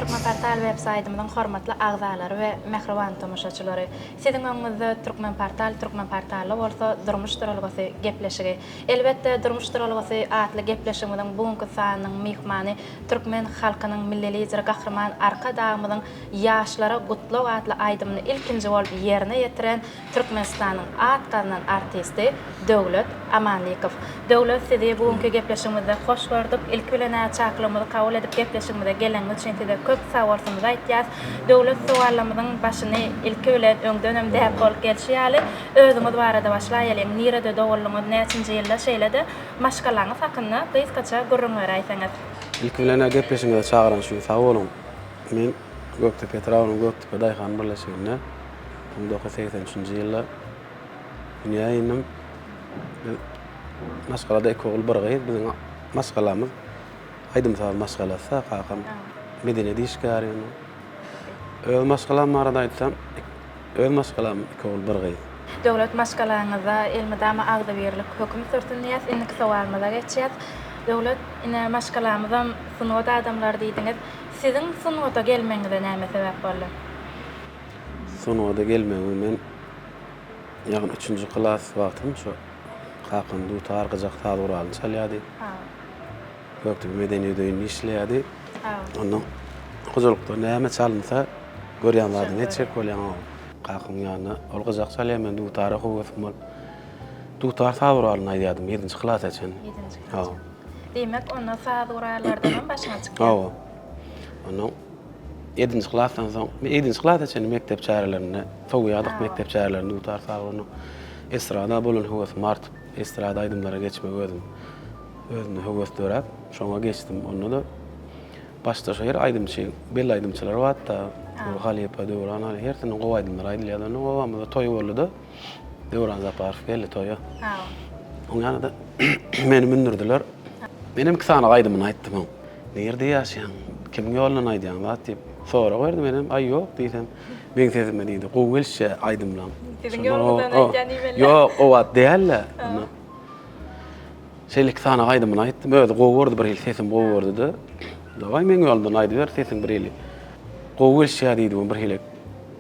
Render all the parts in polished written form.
Türkmenportal web saýtymyzyň hormatly agzalary we mähriban tomaşaçylary! Siziň öňüňizde Türkmenportal, Türkmenportalda bolsa Durmuş duralgasy gepleşigi. Elbetde, Durmuş duralgasy atly gepleşigimiziň bu günki sanynyň myhmany türkmen halkynyň Milli Lideri Gahryman Arkadagymyzyň Ýaşlara gutlag atly aýdymyny ilkinji bolup ýerine ýetiren Türkmenistanyň at gazanan artisti Döwlet Amanlykow. Döwlet sizi bu günki gepleşigimizde hoş gördük. Ilki bilen-ä çakylygymyzy kabul edip gepleşigimize geleniňiz üçin size köp sagbolsunymyzy aýtýas. Döwlet sowallarymyzyň başyny ilki bilen öňdenem däp bolup gelşi ýaly özüňiz barada başlaýalyň. Nirede doguldyňyz, näçinji ýylda şeýle-de maşgalaňyz hakynda gysgaça gürrüň beräýseňiz. Ilki bilen-ä gepleşigiňize çagyran üçin sag boluň. Men Gökdepe etrabynyň Gökdepe daýhan birleşiginde 1983-nji ýylda dünýä indim. Biz maşgalada iki ogul, bir gyz. Biziň maşgalamyz aýdym-saz maşgalasy. Kakam medeniýet işgäri. Öz maşgalam barada aýtsam, öz maşgalam iki ogul, bir gyz. Döwlet maşgalaňyzda elmydama agzybirlik höküm sürsün diýýäs. Indiki sowalymyza geçýäs. Döwlet, ine, maşgalamyzam sungat adamlary diýdiňiz. Siziň sungata gelmegiňize näme sebäp boldy? Sungata gelmegime men ýagny üçünji klas wagtym şo kakam dutar, gyjak saz guralyny çalýardy. Gökdepe medeniýet öýünde işleýärdi. Ondan hojalykda näme çalynsa görýän zadyňy etjek bolýaň. Kakamyň ýanynda ol gyjak çalýar, men dutara höwesim bolup dutar saz guralyny aýdýardym ýedinji klasa çenli. Ýedinji klasa. Diýmek, onda saz gurallardanam başyňyz çykýar. Hawa. Ondan ýedinji klasdan soň, ýedinji klasa çenli mekdep çärelerinde sowýardyk, mekdep çärelerinde dutar saz guralyny. Estrada bolan höwesim artyp, estrada aýdymlara geçmek özüm özümde höwes döräp, şoňa geçdim. Onda-da başda şo her aýdymçy, belli aýdymçylar bardy-da, Nury halypa, Döwran halypa, hersiniň gowy aýdymlary aýdylýardy. Onda obamyzda toý boldy-da, Döwran Japarow geldi toýa. Oň ýanyna-da meni mündürdiler. Menem iki sany aýdymyny aýtdym oň. Nirde ýaşaýaň? Kimiň ýolundan aýdýaň zat diýip sorag berdi. Menem aý ýok diýsem, meň sesime diýdi, gowy gelişýär aýdymlaň. Siziň ýoluňyzdan aýdýan diýmeli. Ýok, o wagt däl-de. Şeýle iki sany aýdymyny aýtdym. Özi gowy gördi bir hili sesimi gowy gördi-de. Dawaý meň ýolumdan aýdyber, sesiň bir hili gowy gelişýär diýdi. Bir hili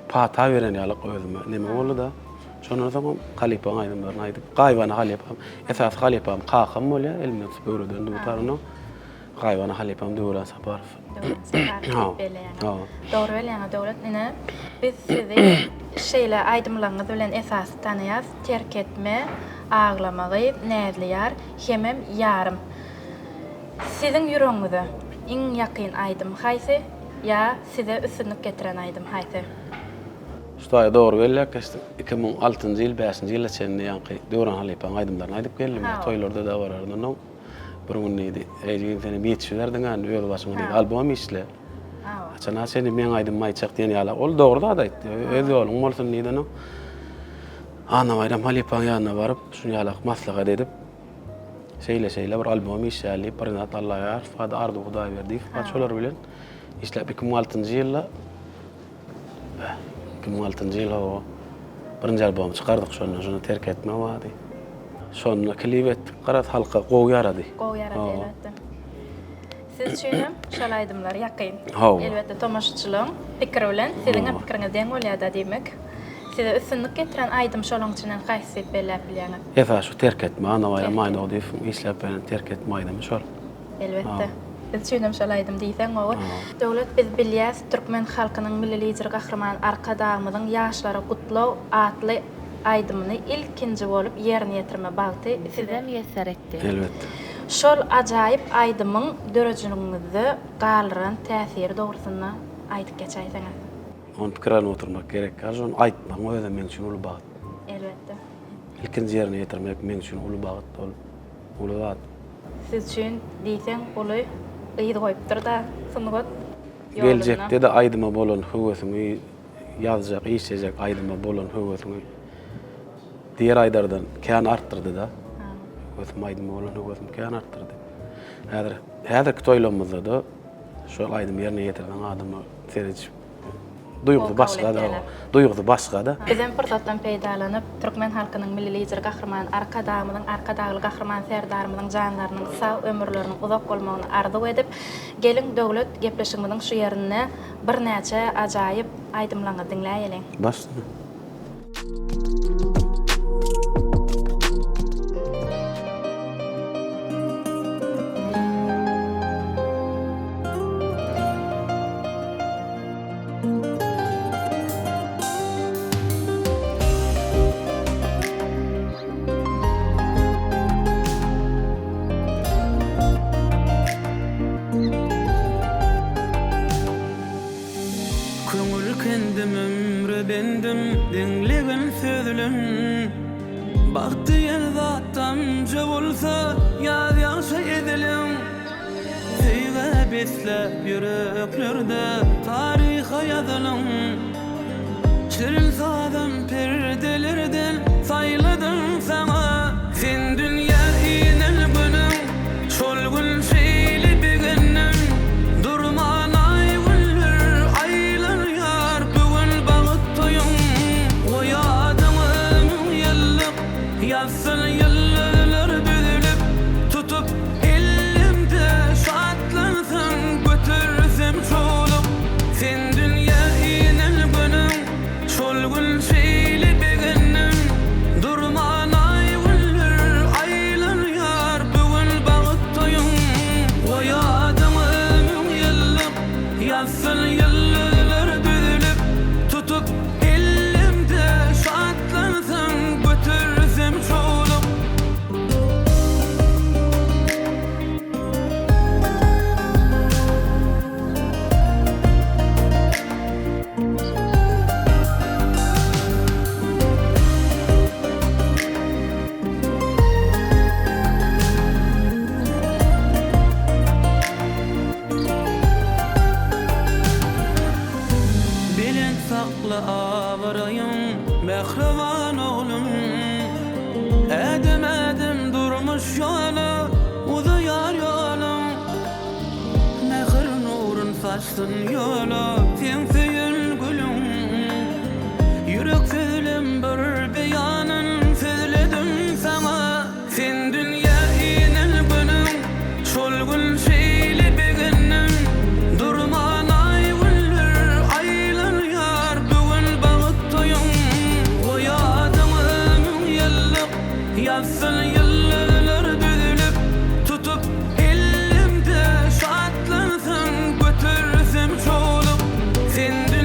pata beren ýalyk özüme neme boldy-da. Şondan soňam halypaň aýdymlaryny aýdyp, gaýybana halypam, esasy halypam kakam bolýar, elimden tutup öwreden dutaryny. Gaýybana halypam Döwran Saparow. Döwran Saparow diýip belleýäňiz. Dogry belleýäňiz Döwlet ine biz sizi şeýle aýdymlaryňyz bilen esasy tanaýas, Terk etme, Aglama gyz, Näzli ýar, hemem Ýarym. Siziň ýüregiňize iň ýakyn aýdym haýsy ýa size üstünlik getiren aýdym haýsy? Şu taýy dogry belläp geçdiň. 2006-njy ýyl, bäşinji ýyla çenli ýaňky Döwran halypaň aýdymlaryny aýdyp geldim. Toýlarda, dabaralarda. Onnoň bir gün diýdi, Eý jigim senem ýetişiberdiň-ä indi öz başyňa diýdi, albom işle. Haçana çenli meň aýdymymy aýtjak diýen ýaly. Ol dogry zat aýtdy. Öz ýoluň bolsun diýdi. Onnoň Annabaýram halypaň ýanyna baryp, şuny ýalak maslahat edip, şeýle-şeýle bir albom işläli diýip, Rinat Allaýarow bardy, Arzuw Hudaýberdiýew bardy, şolar bilen işläp 2006-njy ýylda 2006-njy ýyl hawa. Birinji albomy çykardyk şonda, şonda Terk etme bardy. Şonda klip etdik, garaz halka gowy ýarady. Gowy ýarady elbetde. Siz üçinem şol aýdymlar ýakyn. Hawa. Elbetde tomaşaçylaryň pikiri bilen siziňem pikiriňiz deň bolýada diýmek. Size üstünlik getiren aýdym şolaň içinden haýsy diýip belläp bilýäňiz? Esasy şu Terk etme, Annabaýram Aýdogdyýewiň işläp beren Terk etme aýdymy şol. Elbetde. Biz üçinem şol aýdym diýseň gowy. Döwlet biz bilýäs türkmen halkynyň Milli Lideri Gahryman Arkadagymyzyň Ýaşlara gutlag atly aýdymyny ilkinji bolup ýerine ýetirme bagty size miýesser etdi. Elbetde. Şol ajaýyp aýdymyň döredijiligiňizde galdyran täsiri dogrusynda aýdyp geçäýseňiz. Ony pikir alyp oturmak gerek däl, şony aýtmagyň özem meň üçin uly bagt. Elbetde. Ilkinji ýerine ýetirmek meň üçin uly bagt ol. Uly zat. Siz üçin diýseň uly yz goýupdyr-da sungat ýolunda. Geljekde-de aýdyma bolan höwesiňi, ýazjak, işlejek aýdyma bolan höwesiňi diğer aýdardan kän artdyrdy-da. Höwesim aýdyma bolan höwesim kän artdyrdy. Häzir, häzirki toýlarymyzda-da şol aýdymy ýerine ýetirseň adamlar seredişip. Duýgusy başga-da, duýgusy başga-da. Bizem pursatdan peýdalanyp, türkmen halkynyň Milli Lideri Gahryman Arkadagymyzyň, Arkadagly Gahryman Serdarymyzyň janlarynyň sag, ömürleriniň uzak bolmagyny arzuw edip, geliň Döwlet gepleşigimiziň şu ýerinde birnäçe ajaýyp aýdymlaryňyzy diňläýeliň. Baş üstüne. Köňül kendim ömre bendim Diňlegin sözlim Bagt diýen zat damja bolsa Ýaz ýagşa ezilen Söýgä besläp ýüreklerde Taryha ýazylan Şirin sazam perdelerden Saýladym saňa Sen dünýä inen günüň Şol gün şeýle begendim Durman aý-günler aýlanýar Bu gün bagt toýuň Goý adyňy müňýyllyk Ýazsyn ýyldyzlar düzülip Tutup ellimde şatlansam Götersem çoluk Sen dünýä inen günüň Şol gün şeýle begendim Durman aý-günler aýlanýar Bu gün bagt toýuň Goý adyňy müňýyllyk Ýazsyn ýyldyzlar düzülip Tutup ellimde şatlansam Götersem çoluk. Belent sakla abraýyň, mähriban oglum. Ädim-ädim durmuş ýoly, uzaýar ýoluň. Mähir nurun saçsyn ýola, seň söýen gülüň. Ýürek sözlem bir beýanyn sözledim saňa. Sen dünýä inen günüň, şol gün şeýle begendim. Durman aý-günler aýlanýar, bu gün bagt toýuň. Goý adyňy müňýyllyk, ýazsyn ýyldyzlar düzülip. Tutup ellimde şatlansam, götersem çoluk. Sen.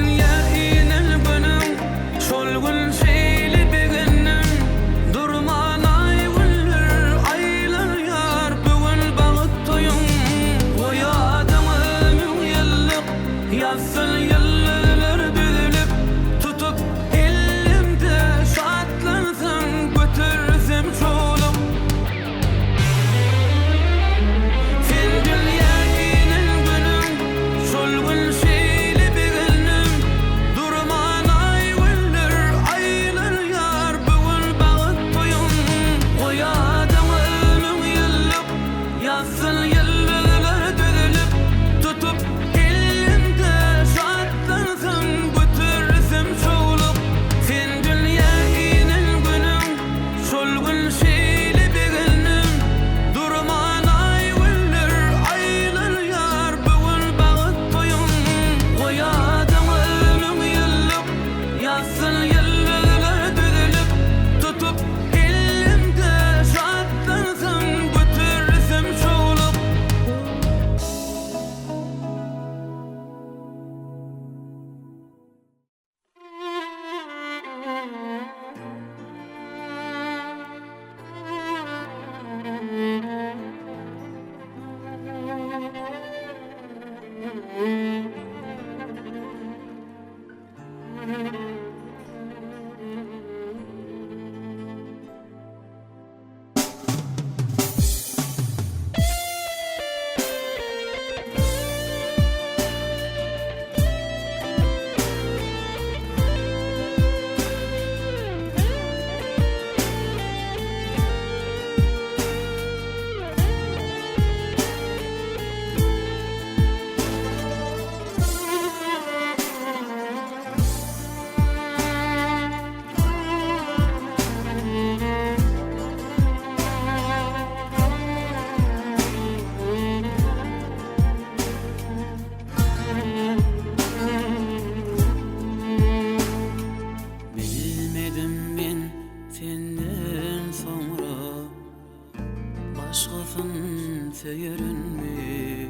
Söýerinmi?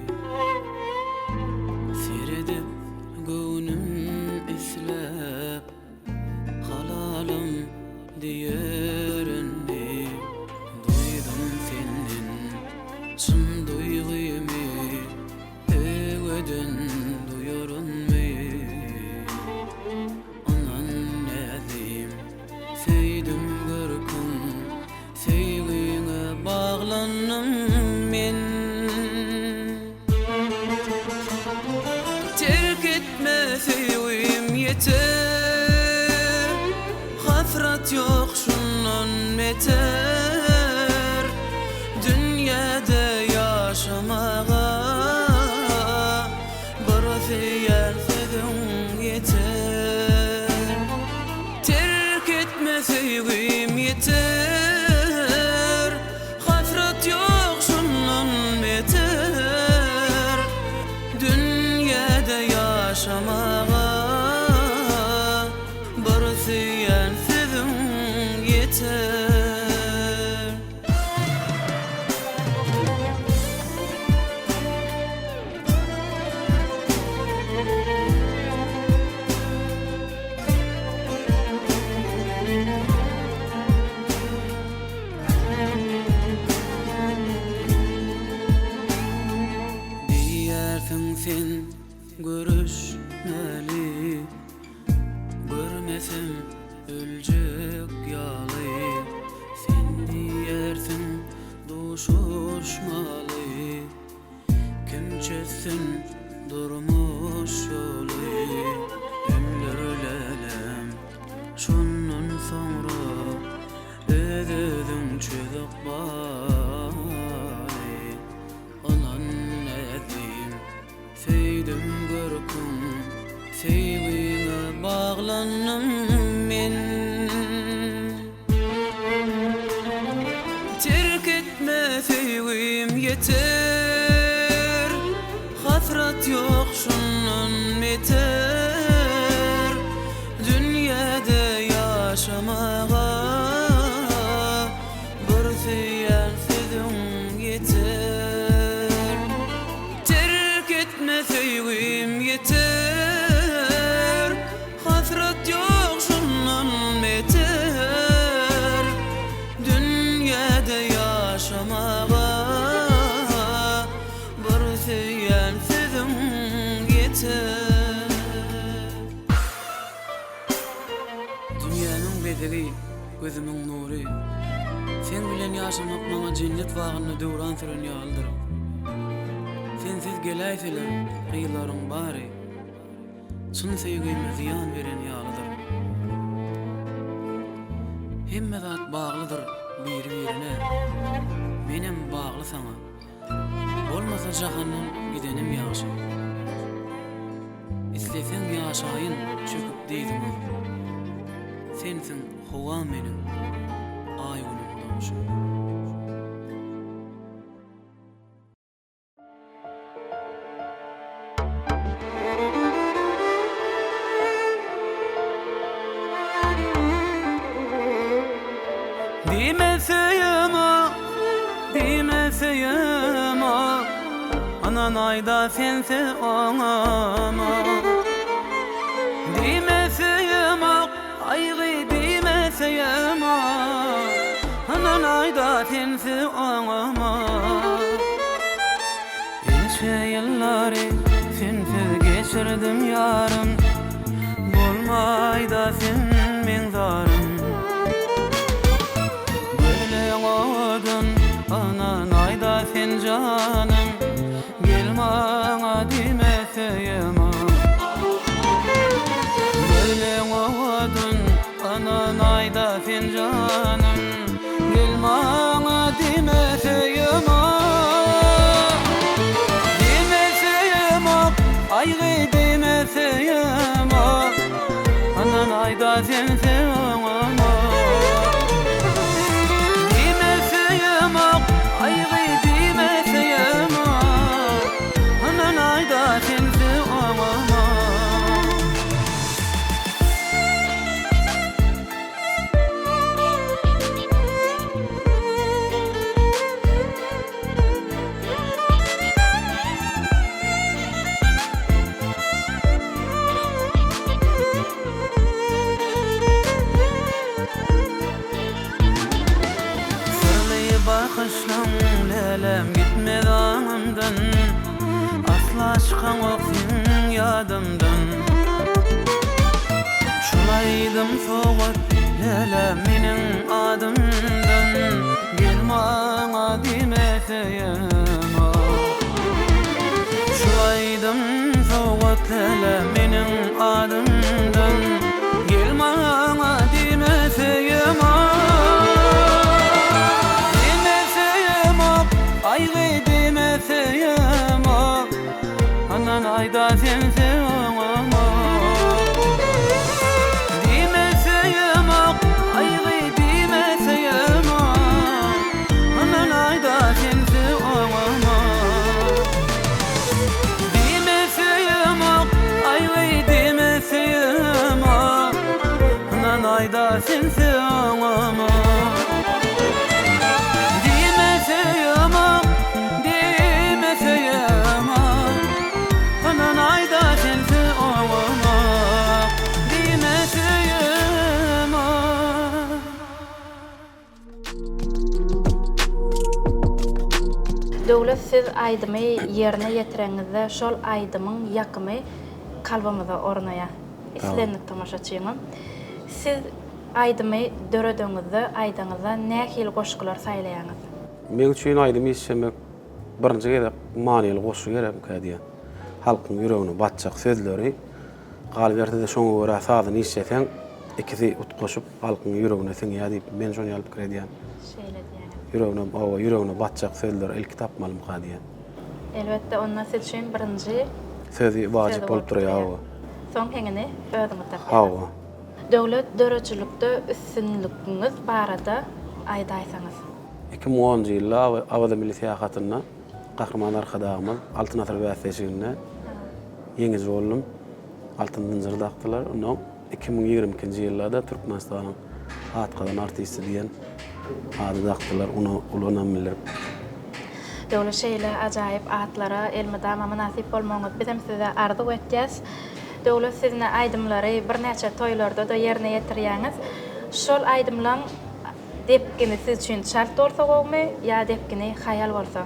Seredip göwnüm isläp, Halalym diýerinmi? Duýdum senden çyn duýgymy, Öweden duýarynmy? Ynan näzim, söýdüm görküň, Söýgiňe baglandym men. Terk etme söýgim ýeter, Hasrat ýok şundan beter. Dünýäde ýaşamaga Bir söýen sözüň ýeter. Terk etme söýgim ýeter, Hasrat ýok şundan beter. Dünýäde ýaşamaga Bir söýen sözüň ýeter. Diýýärsiň sen görüşmeli, Görmesem öljek ýaly. Sen diýýärsiň duşuşmaly. Kim çözsün durmuş ýoly Ömür lälem şondan soňra Öz-özüň çöz ykbaly Ynan näzlim söýdüm görküň Söýgiňe baglandym men. Terk etme söýgim ýeter, Hasrat ýok şundan beter. Dünýäde ýaşamaga Bir söýen sözüň ýeter. Terk etme söýgim ýeter, Hasrat ýok şundan beter Dünýäde ýaşamaga Bir söýen sözüň ýeter. Dünýämiň bezegi, gözümiň nury. Seň bilen ýaşamak maňa jennet bagynda döwran süren ýalydyr. Sensiz geläýseler gyzlaryň bary. Çyn söýgime zyýan beren ýalydyr. Hemme zat baglydyr biri-birine, Menem bagly saňa. Bolmasa jahandan gidenim ýagşy. Isleseň ýaşaýyn çöküp dyzyňa. Sensiň howam meniň, Aý-Günüň dogşy. Diýme söýema, diýme söýema, Ynanaýda sensiz oňama. Diýme söýema, gaýgy diýme söýema, Ynanaýda sensiz oňama. Ençe ýyllary sensiz geçirdim ýarym, Bolmaýda sen meň zarym. Gözleň owadan, ynanaýda sen janym, Gel maňa diýme söýema. Gözleň owadan, ynanaýda sen janym, Gel maňa diýme söýema. Diýme söýemok, aýgy diýme söýemok, Ynanaýda sen söýemok. Diýme söýemok, aýgy diýme söýemok, Ynanaýda sen söýemok. Çykaňok seň ýadymdan. Şul aýdym sowgat läle meniň adymdan. Gel maňa diýmeseýem Şul aýdym sowgat läle meniň adymdan. Gel maňa diýmeseýem Diýmeseýem aýgy diýmeseýem Anan aýda sen söýeňok Diýmeseýem aýgy diýmeseýem Anan aýda sen söýeňok Diýmeseýem aýgy diýmeseýem Anan aýda sen söýeňok Diýmeseýem diýmeseýem Anan aýda sen söýeňok Diýmeseýem Döwlet siz aýdymy ýerine ýetireňizde şol aýdymyň ýakymy kalbymyza ornaýar. Islendik tomaşaçyňam. Siz aýdymy döredeňizde, aýdaňyzda nähili goşgular saýlaýaňyz? Meň üçin aýdym işlemek birinji gezek manyly goşgy gerekmikä diýýän. Halkyň ýüregine batjak sözleri, galyberse-de şoňa görä sazyny işleseň, ikisi utgaşyp halkyň ýüregine siňýär diýip, men şony ýaly pikir edýän. Şeýle diýýäňiz. Ýüregine, hawa, ýüregine batjak sözleri ilki tapmalymyka diýýän. Elbetde, onda siz üçin birinji Sözi wajyp bolup durýar, hawa. Soň heňini özüňiz tapýaňyz. Hawa. Döwlet döredijilikde üstünligiňiz barada aýdaýsaňyz. 2010-njy ýylda Awaza milli syýahatynda Gahryman Arkadagymyz Altyn asyr bäsleşiginde ýeňiji boldum. Altyn zynjyr dakdylar. Ondan 2022-nji ýylda-da Türkmenistanyň at gazan artisti diýen ady dakdylar. Ony uly ynam bildirip. Döwlet şeýle ajaýyp atlara elmydama mynasyp bolmagyňyzy bizem size arzuw etýäs. Döwlet siz ine aýdymlary birnäçe toýlarda-da ýerine ýetirýäňiz. Şol aýdymlaň depgini siz üçin çalt bolsa gowumy ýa depgini haýal bolsa?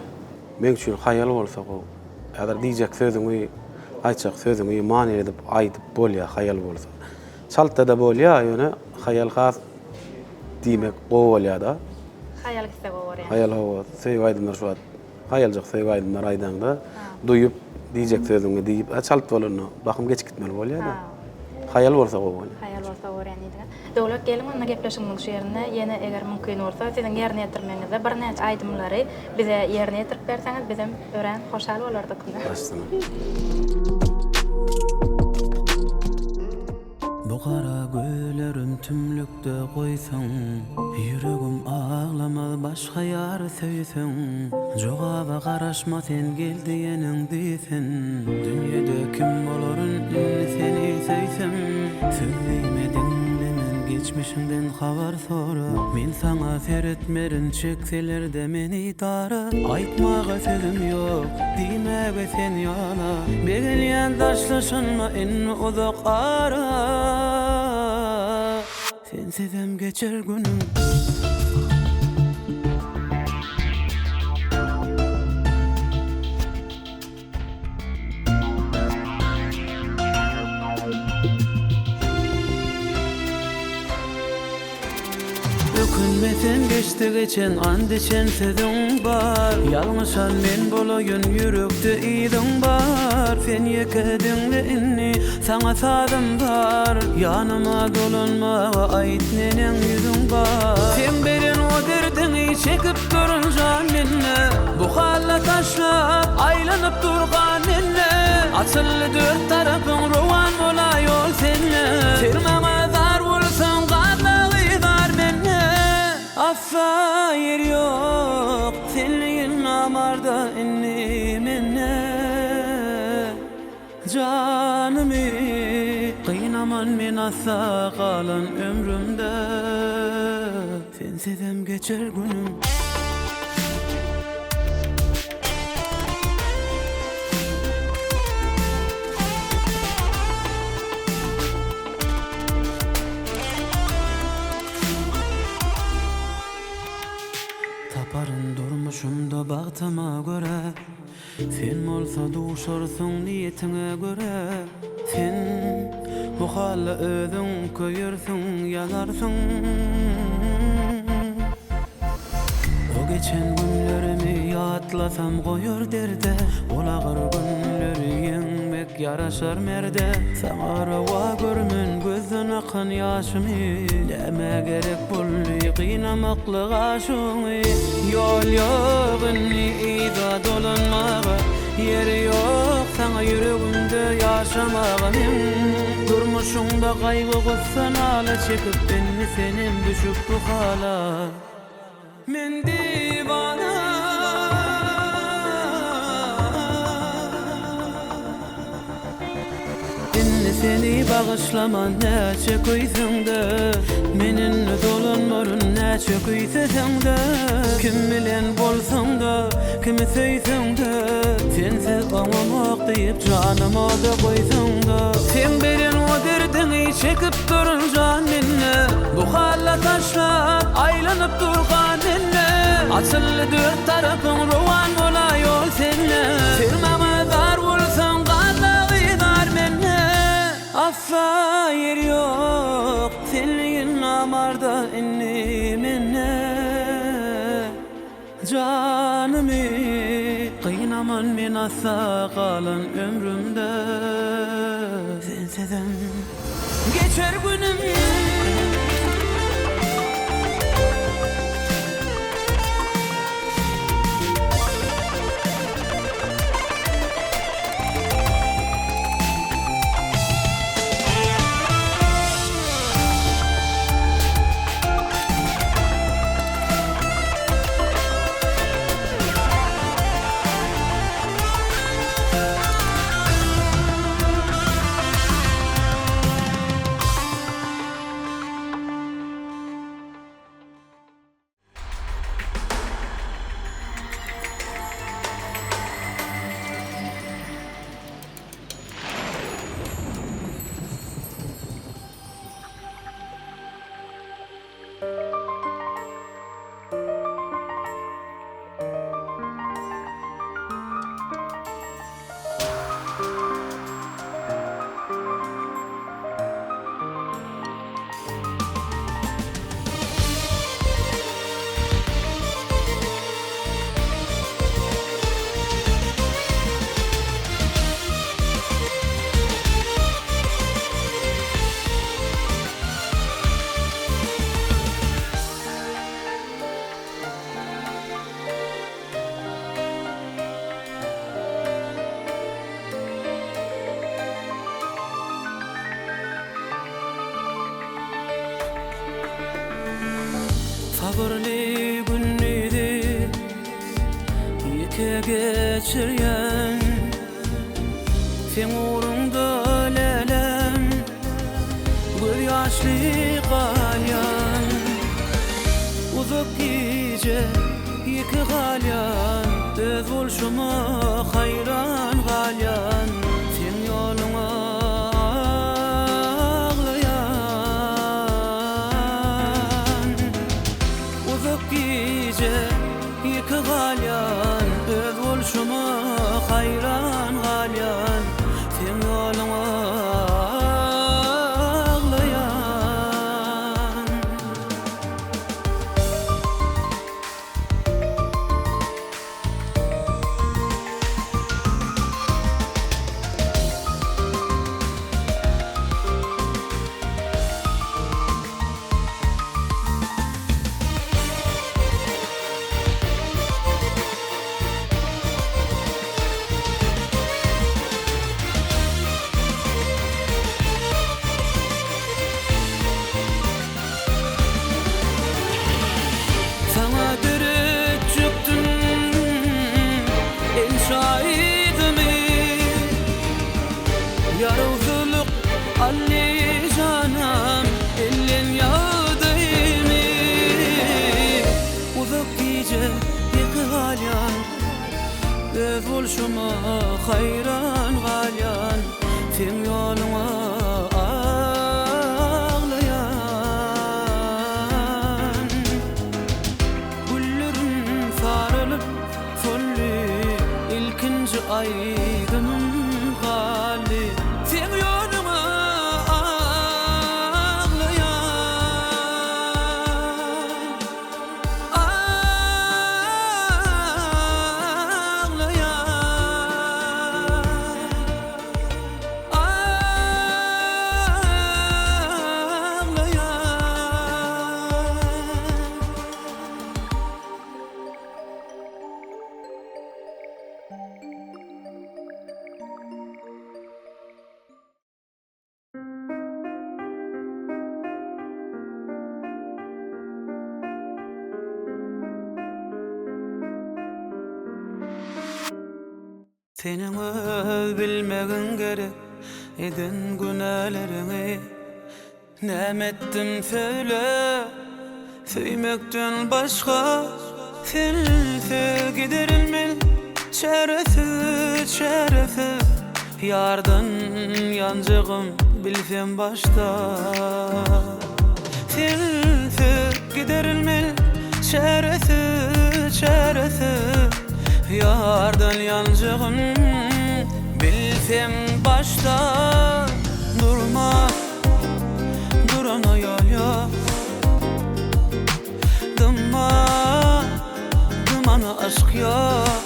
Meň üçin haýal bolsa gowy. Häzir diýjek sözüňi, aýtjak sözüňi manyly edip aýdyp bolýar haýal bolsa. Çaltda-da bolýar, ýöne haýal has diýmek gowy bolýar-da. Haýal gitse gowy görýäň. Haýal hawa, söýgi aýdymlary şu wagt haýaljak söýgi aýdymlary aýdaňda duýup diýjek sözüňi diýip, a çalt bolanda bahym geçip gitmeli bolýar-da. Haýal bolsa gowy bolýar. Haýal bolsa gowy görýän diýdiňiz. Döwlet geliň onda gepleşigimiziň şu ýerinde ýene eger mümkin bolsa siziň ýerine ýetirmegiňizde birnäçe aýdymlary bize ýerine ýetirip berseňiz bizem örän hoşal bolardyk. Başsana. Bu gara gözlerim tümlükde goýsaň, Ýüregim aglamaz başga ýar söýseň. Jogaba garaşma sen gel diýeniň diý sen, Dünýede kim bolaryn indi seni söýsem. Söz diýme diňle men geçmişimden habar sora, Men saňa seretmerin çekselerde meni dara. Aýtmaga sözüm ýok, diýmäge sen ýala, Begenýän daşlaşanma indi uzak ara. Sensizem geçer günüm. Ökünme sen geçdi geçen and içen sözüň bar Ýalňyşan men bolaýyn ýürekde yzyň bar Sen ýeke diňle indi saňa sazym bar Ýanyma dolanmaga aýt neneň ýüzüň bar Seň beren o derdiňi çekip durun jan mende Bu halla taşlap aýlanyp dur gan mende Açyldy dört tarapyň rowan bola ýol sende Sen maňa zar bolsaň gandagy zar mende Asla ýer ýok senligin namarda indi mende Janymy gynaman men asla galan ömrümde Sensizem geçer günüm. Taparyn durmuşda. Durmuşymda bagtyma görä Sen bolsa duşarsyň niýetiňe görä Sen bu halda özüň köýersiň, ýanarsyň. O geçen günlerimi ýatlasam goýar derde, Ol agyr günleri ýeňmek ýaraşar merde. Saňa rowa görmen gözden akan ýaşymy, Nämä gerek boldy gynamaklyk aşygyňy. Ýol ýok indi yza dolanmaga, Ýeri ýok saňa ýüregimde ýaşamaga meň. Durmuşyňda gaýgy-gussa nala çekip indi senem düşüp bu hala. Men diwana. Indi seni bagyşlaman näçe köýseňde, Men indi dolanmaryn näçe küýseseňde. Kim bilen bolsaňda, kimi söýseňde, Sensiz oňamok diýip janym oda goýsaňda. Seň beren o derdiňi çekip durun jan mende, Bu halla taşlap aýlanyp dur gan mende. Açyldy dört tarapyň rowan bola ýol sende, Sen maňa zar bolsaň galmagy zar mende. Asla ýer ýok senligin namarda indi mende. Janymy gynaman men asla galan ömrümde sensizem geçer günüm. Sabyrly gündizi ýeke geçirýän Seň ugruňda läläm göz ýaşly galýan Uzak gije ýeke galýan Öz bolşuma haýran galýan Seň ýoluňa aglaýan Uzak gije ýeke galýan Öz bolşuma haýran galýan Seň ýoluňa aglaýan. Saňa döretjekdim ençe aýdymy Ýarawsyzlyk aldy janam elden ýagdaýymy Uzak gije ýeke galýan Öz bolşuma haýran galýan Seň ýoluňa aglaýan. Güllerim saralyp. Aýdymym galdy Seň ýoluňa aglaýan Aglaýan Aglaýan. Seniň öz bilmegiň gerek eden günäleriňi Näme etdim söýle söýmekden başga Sensiz giderin men çäresiz çäresiz Ýardan ýanjagym bilsem başda Sensiz giderin men çäresiz çäresiz Ýardan ýanjagym bilsem başda Durma Durana ýol ýok Dymma Dymana yşk ýok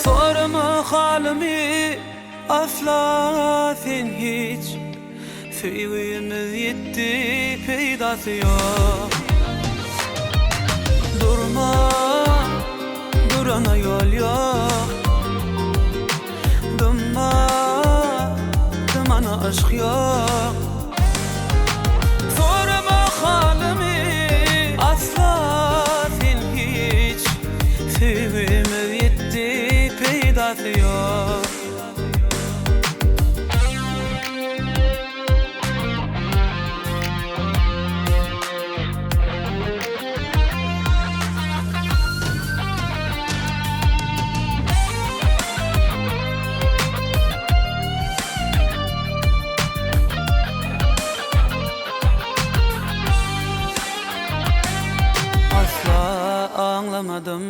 Sorama halymy Asla sen hiç Söýgimiz ýitdi peýdasy ýok Durma Durana ýol ýok Dymma, dymana yşk ýok. Sorama halymy asla sen hiç, Söýgimiz ýitdi peýdasy ýok. Asla aňlamadym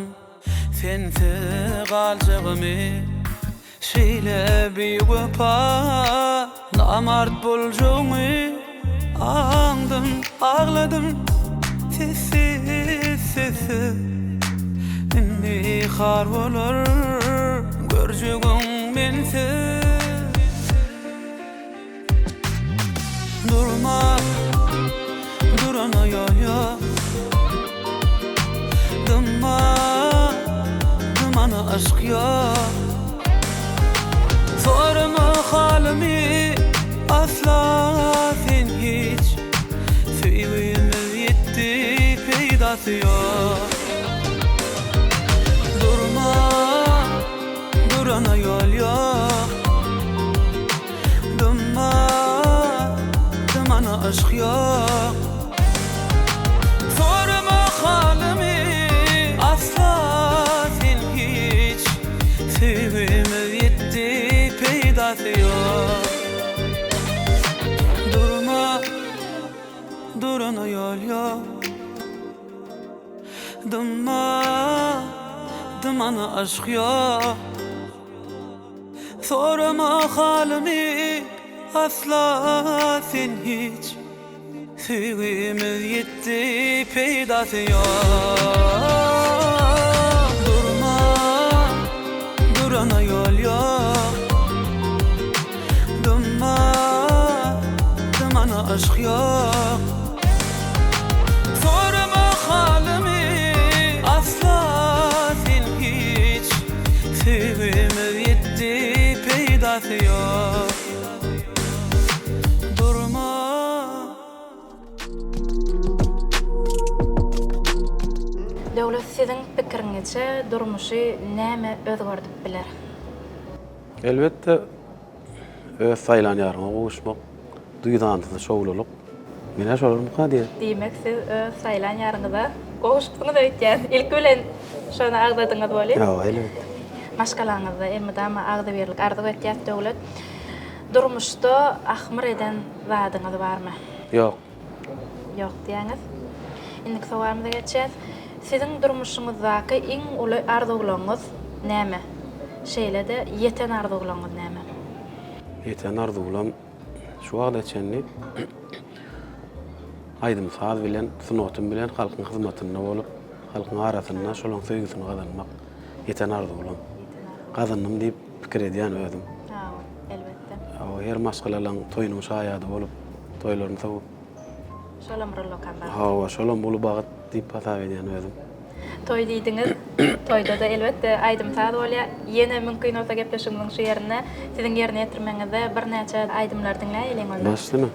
sensiz galjagymy Şeýle biwepa namart boljagyňy aňdym, agladym sessiz, sessiz. Indi har bolar görjegiň mensiz. Durma, durana ýol ýok. Dymma, dymana yşk ýok. Sorama halymy asla sen hiç. Söýgimiz ýitdi, peýdasy ýok. Durma, durana ýol ýok. Dymma, dymana yşk ýok. Sorama halymy asla sen hiç. Söýgimiz ýitdi, peýdasy ýok. Durma, durana ýol ýok. Dymma, dymana yşk ýok. Sorama halymy asla sen hiç Söýgimiz ýitdi peýdasy ýok Durma durana ýol ýok Dymma dymana yşk ýok Sorama halymy asla sen hiç Söýgimiz ýitdi peýdasy ýok Durma. Döwlet siziň pikiriňizçe durmuşy näme özgerdip biler? Elbetde Öz saýlan ýaryňa gowuşmak, duýdansyz şowlulyk. Men-ä şolarmyka diýýän. Diýmek, siz öz saýlan ýaryňyza gowuşypsyňyz öýtýän. Ilki bilen şony agzadyňyz welin. Hawa, elbetde. Maşgalaňyzda elmydama agzybirlik arzuw etýäs, Döwlet. Durmuşda ahmyr eden zadyňyz barmy? Ýok. Ýok diýýäňiz. Indiki sowalymyza geçýäs. Siziň durmuşyňyzdaky iň uly arzuwlaryňyz näme? Şeýle-de ýeten arzuwlaryňyz näme? Ýeten arzuwlam şu wagta çenli aýdym-saz bilen, sungatym bilen halkyň hyzmatynda bolup, halkyň arasynda şolaryň söýgüsini gazanmak ýeten arzuwlam. Gazandym diýip pikir edýän özüm. Hawa, elbetde. Hawa, her maşgalalaň toýunyň şaýady bolup, toýlaryny sowup. Şolam bir ullakan bagt. Hawa, şolam uly bagt diýip hasap edýän özüm. Toý diýdiňiz. Toýda-da elbetde aýdym-saz bolýar. Ýene mümkin bolsa gepleşigimiziň şu ýerinde siziň ýerine ýetirmegiňizde birnäçe aýdymlary diňläýeliň onda. Baş üstüne.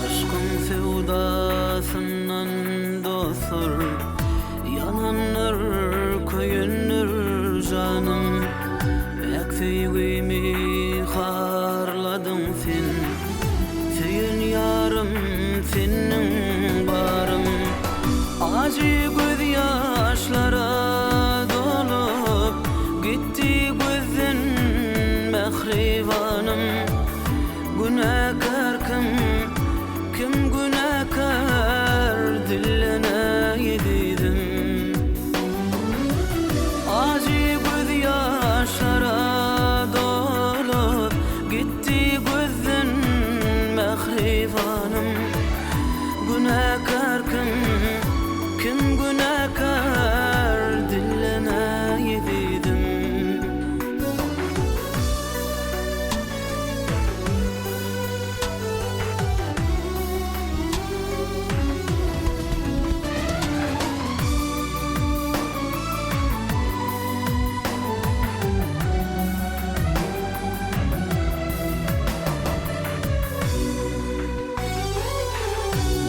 Yşkyň söwdasyndan dostlar Ýanandyr, köýendir janym. Päk söýgimi harladyň sen, Söýen ýarym sendiň barym. Ajy gözýaşlara dolup, Gitdi gözden mähribanym. Günäkär kim, kim günäkär dillenäý diýdim. Ajy gözýaşlara dolup gitdi gözden mähribanym. Günäkär kim, kim günäkär dillenäý diýdim.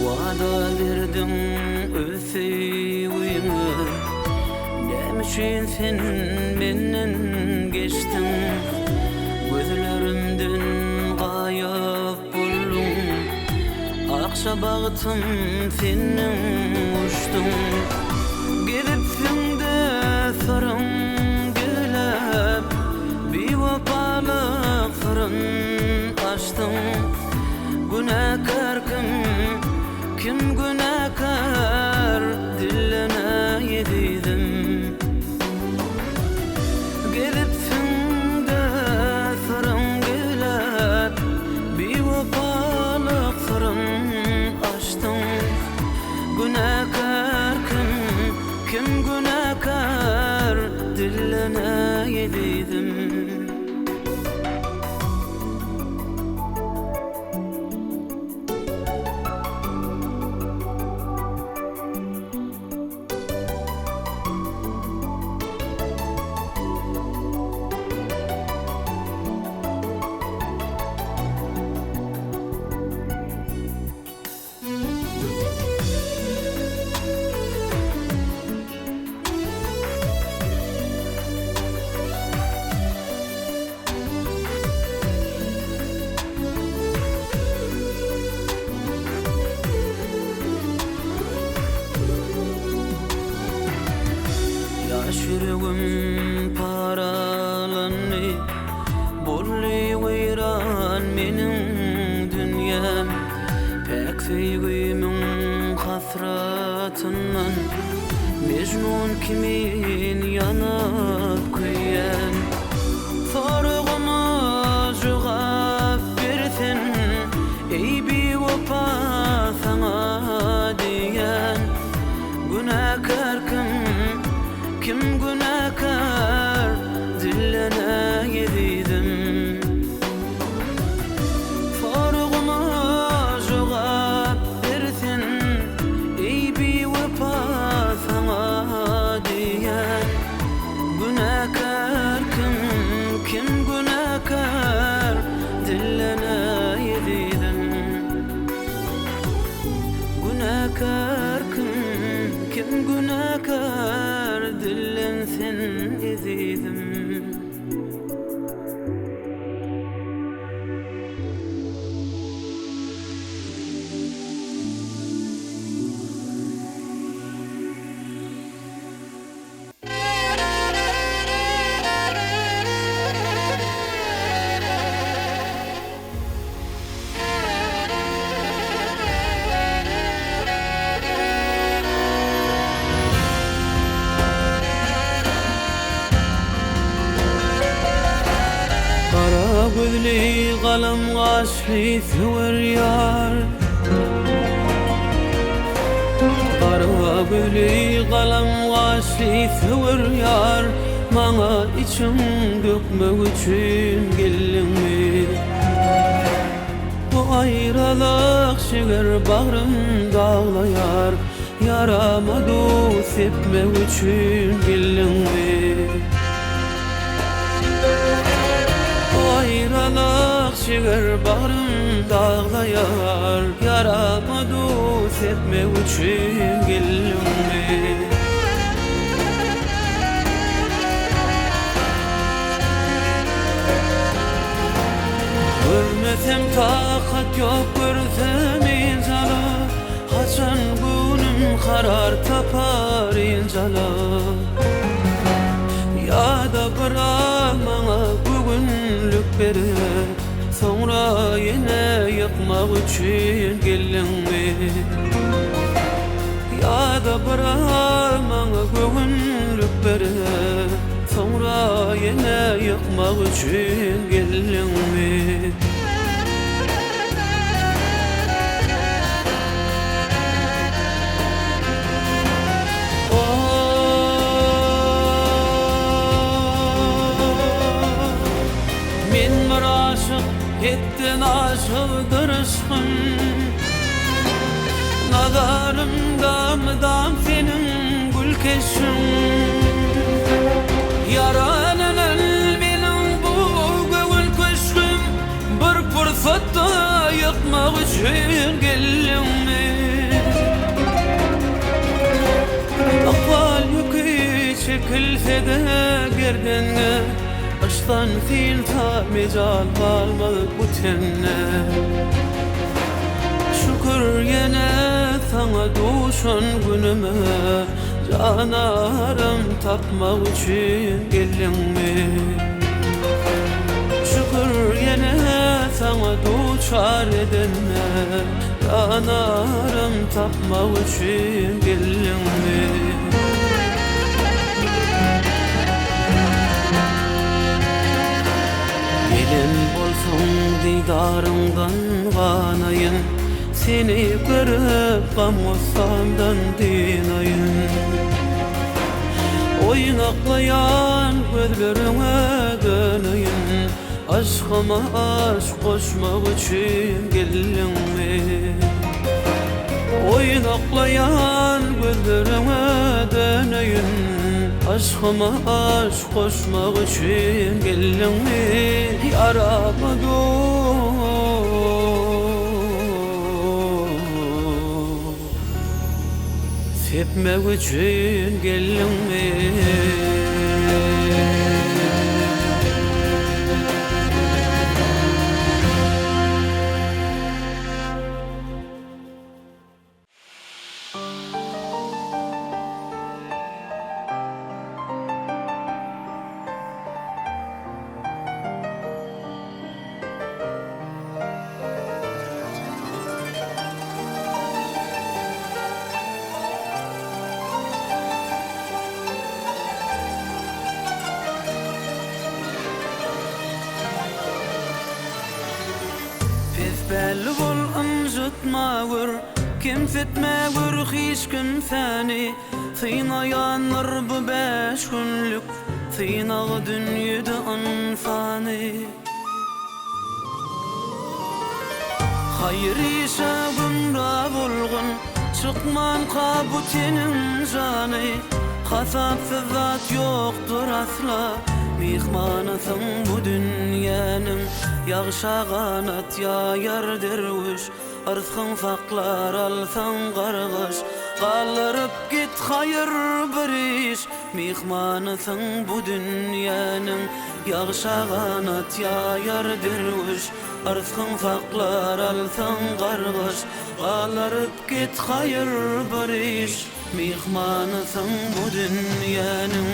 Wada berdiň öz söýgüňe Näme üçin sen menden geçdiň Gözlerimden gaýyp bolduň Akja bagtym senden uçduň Gezipsiň-de syryň gizläp Biwepalyk syryn açdyň Günäkär kim, kim günäkär Dillenäý ezizim. Gezipsiň-de syryň gizläp, Biwepalyk syryn açdyň. Günäkär kim, kim günäkär, Dillen-ä ezizim. Ýaş ýüregim paralandy, Boldy weýran meniň dünýäm. Päk söýgimiň hasratyndan, Mejnun kimin ýanyp köýýän. Soragyma jogap ber sen, Eý biwepa saňa diýýän. Günäkär kim, kim günäkär? Sen günäkär dillen sen ezizim. Gara gözli, galam gaşly söwer ýar. Gara gözli, galam gaşly söwer ýar, Maňa içiň dökmek üçin geldiňmi? Bu aýralyk jiger bagrym daglaýar, Ýarama duz sepmek üçin geldiňmi? Bu aýralyk jiger bagrym daglaýar, Ýarama duz sepmek üçin geldiňmi? Görmesem takat ýok görsem ynjala Haçan göwnüm karar tapar ynjala Ýa-da biraz maňa göwünlik berip Soňra ýene ýykmak üçin geldiňmi? Ýa-da biraz maňa göwünlik berip, Soňra ýene ýykmak üçin geldiňmi? Men bir aşyk, hetden aşykdyr yşkym. Nazarymda mydam seniň gül keşbiň. Ýaralanan meniň bu göwün köşgüm Bir pursatda ýykmak üçin geldiňmi? Ykbal ýüki çekilse-de gerdenňe, Yşkdan synsa mejal galmaz bu tende. Şükür ýene saňa duşan günüme Janarym tapmak üçin geldiňmi? Şükür ýene saňa duçar edenme Janarym tapmak üçin geldiňmi? Gelen bolsaň didaryňdan ganaýyn, Seni görüp gam-gussamdan dynaýyn. Oýnaklaýan gözleriňe döneýin, Aşgyma aşk goşmak üçin geldiňmi? Oýnaklaýan gözleriňe döneýin, Aşgyma aşk Goşmak üçin geldiňmi ýarama duz Sepmek üçin geldiňmi. Pespälli bol, ynjytma gör, Kemsitme gör hiç kimsäni. Synaýandyr bu bäş günlük Synag dünýede ynsany. Haýyr işe gümra bolgun, Çykmanka bu teniň jany. Hasapsyz zat ýokdur asla, Myhmanysyň bu dünýäniň. Ýagşa ganat ýaýar derwüş, Yrsgyň saklar alsaň gargyş. Galdyryp git haýyr bir iş, Myhmanysyň bu dünýäniň. Ýagşa ganat ýaýar derwüş, Yrsgyň saklar alsaň gargyş. Galdyryp git haýyr bir iş. Myhmanysyň bu dünýäniň.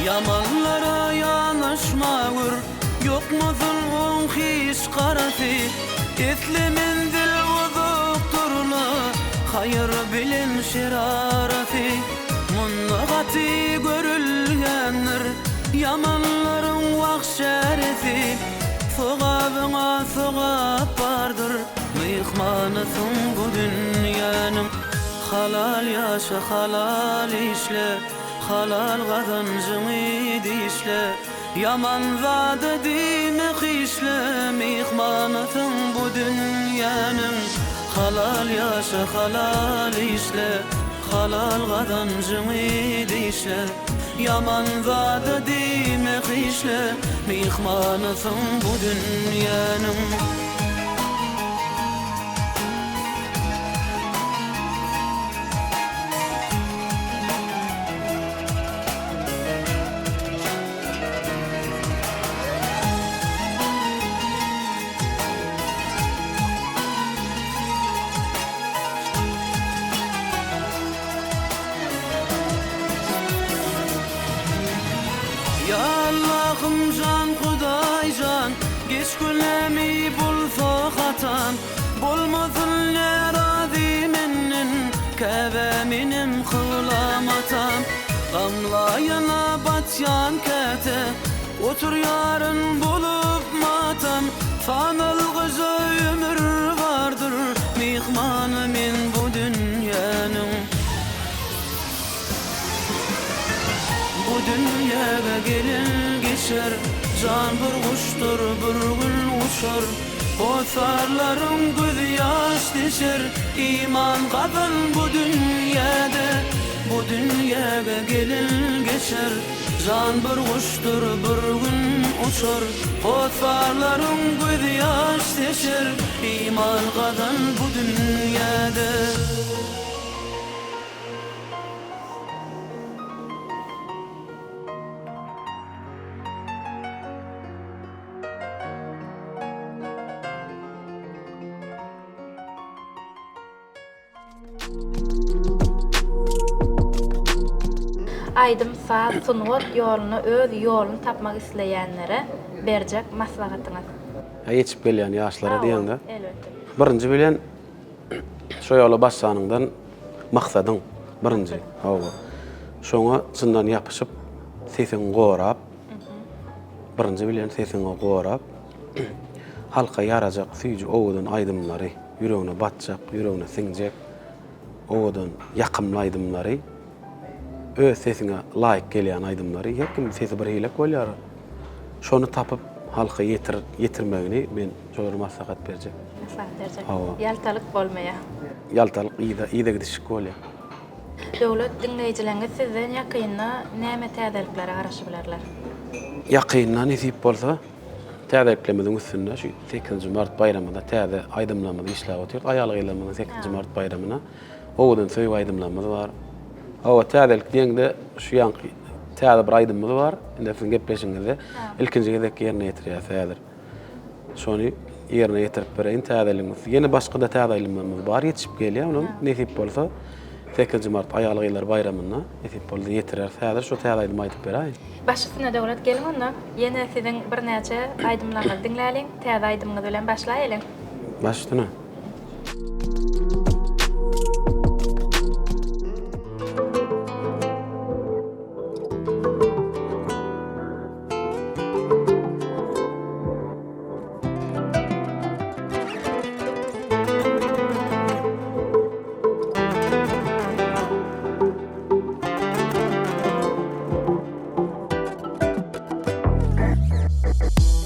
Ýamanlara ýanaşma gör, Ýokmasyn oň hiç garasy. Esli menzil uzakdyr-la, Haýyr bilen şer arasy. Munda gaty görülýändir, Ýamanlaryň wah çäresi. Sogabyňa sogap bardyr. Myhmanysyň bu dünýäniň Halal ýaşa halal işle Halal gazanjyňy dişle Ýaman zada diýme hyşle Myhmanysyň bu dünýäniň Halal ýaşa halal işle Halal gazanjyňy dişle Ýaman zada diýme hyşle Myhmanysyň bu dünýäniň. Ýa Allahym jan Hudaý jan Geç günämi bolsa hatam Bolmasyn närazy menden Käbä menem kylam atam Gamlaýana batýan käte Oturýaryn bolup matam Sanalgyja ömür bardyr Myhmany men bu dünýäniň. Bu dünýäge gelen geçer, Jan bir guşdur, bir gün uçar. Hossarlaryň gözi ýaş deşer, Iman gazan bu dünýäde. Bu dünýäge gelen geçer, Jan bir guşdur, bir gün uçar. Hossarlaryň gözi ýaş deşer, Iman gazan bu dünýäde. Aýdym-saz, sungat ýolunda öz ýoluny tapmak isleýänlere berjek maslahatyňyz? Ýetişip gelýän ýaşlara diýeňde, Elbetde. Birinji bilen Şo ýola başlanyňdan maksadyň birinji, hawa, şoňa çyndan ýapyşyp, sesiňi gorap, birinji bilen sesiňi gorap, halka ýarajak süýji owadan aýdymlary, ýüregine batjak, ýüregine siňjek owadan, ýakymly aýdymlary, öz sesiňe laýyk gelýän aýdymlary, her kimiň sesi bir hilek bolýar, şony tapyp halka ýetir, ýetirmegini men Şolara maslahat berjek. Maslahat berjek. Hawa. Ýaltalyk bolmaýar. Ýaltalyk yza, yza gidişlik bolýar. Döwlet, diňleýjileňiz sizden ýakynda näme täzeliklere garaşyp bilerler? Ýakynda nesip bolsa, täzeliklerimiziň üstünde şu sekizinji mart baýramyna täze aýdymlarymyzy işläp otyrys. Aýal-gyzlarymyzyň sekizinji mart baýramyna owadan söýgi aýdymlarymyz bar. Hawa, täzelik diýeňde şu ýaňky täze bir aýdymymyz bar. Indi siziň gepleşigiňizde ilkinji gezek ýerine ýetirýäs häzir. Şony ýerine ýetirip bereýin täzeligimiz. Ýene başga-da täze aýdymlarymyz bar, ýetişip gelýär. Olam nesip bolsa sekizinji mart aýal-gyzlar baýramynda nesip bolsa ýetireris. Häzir şu täze aýdymy aýdyp beräýin. Baş üstüne Döwlet geliň onda ýene siziň birnäçe aýdymlaryňyzy diňläliň. Täze aýdymyňyz bilen başlaýalyň. Baş üstüne.